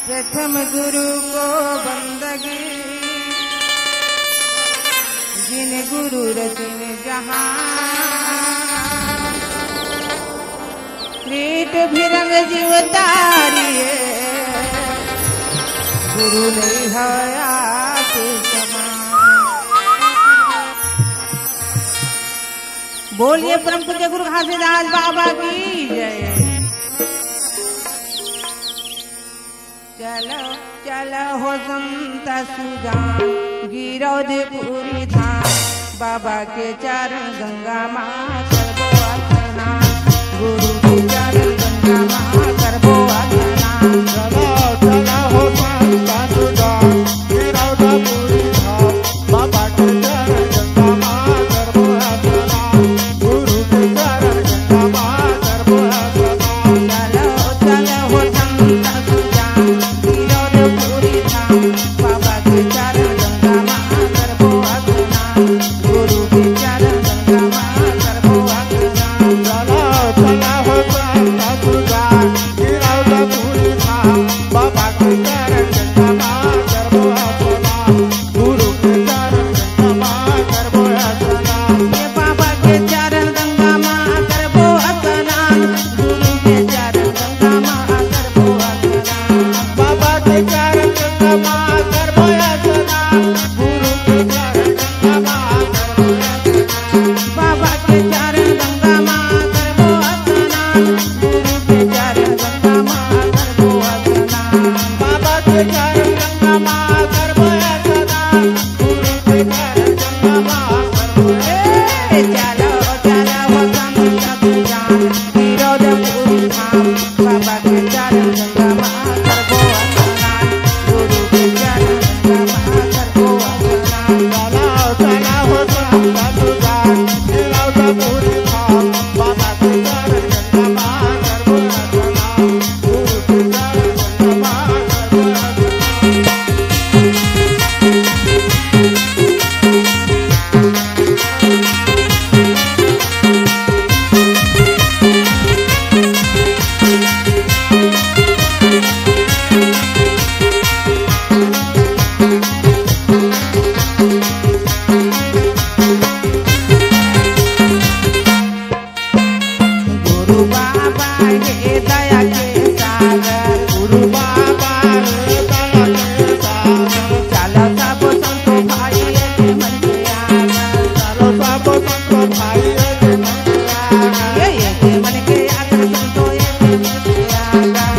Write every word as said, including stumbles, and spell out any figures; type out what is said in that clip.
प्रथम गुरु को बंदगी, जिन गुरु रचिन जहान। प्रीत भी रंग जीव तारिये, गुरु नहीं है आप समान। बोलिए परम पूज्य गुरु घासीदास बाबा की जय। चलो, चलो हो संत सुजान, गिरौदपुरी धाम, बाबा के चरण गंगा माँ करबो स्नान, गुरु के चरण गंगा माँ करबो स्नान। चलो, चलो हो संत सुजान, गिरौदपुरी धाम, बाबा के चरण गंगा माँ करबो स्नान, गुरु के चरण गंगा माँ करबो स्नान। चलो, चलो हो संत सुजान, गिरौदपुरी धाम, बाबा के चरण गंगा माँ करबो स्नान, गुरु के चरण गंगा माँ करबो स्नान। चलो, चलो हो संत सुजान, गिरौदपुरी धाम, बाबा के चरण गंगा माँ करबो स्नान, गुरु के चरण गंगा माँ करबो स्नान। ये बाबा के चरण गंगा माँ करबो स्नान, गुरु के चरण गंगा माँ करबो स्नान। बाबा के चरण गंगा माँ करबो स्नान, गुरु के चरण गंगा माँ करबो स्नान। बाबा के चरण गंगा माँ करबो स्नान, गुरु के चरण गंगा माँ करबो स्नान। बाबा के चरण गंगा माँ करबो स्नान, गुरु के चरण गंगा माँ करबो। ए, चलो, चलो हो संत सुजान, गिरौदपुरी धाम, बाबा के चरण गंगा माँ करबो स्नान, गुरु के चरण गंगा माँ करबो स्नान। चलो, चलो हो संत सुजान, गिरौदपुरी धाम, बाबा के चरण गंगा माँ करबो स्नान। गुरु बाबा हे दया के सागर, गुरु बाबा हे दया के सागर। चलो सब संतो भाई एक मन के आगर, चलो सब संतो भाई एक मन के आगर। ये एक मन के आगर, संतो एक मन के आगर।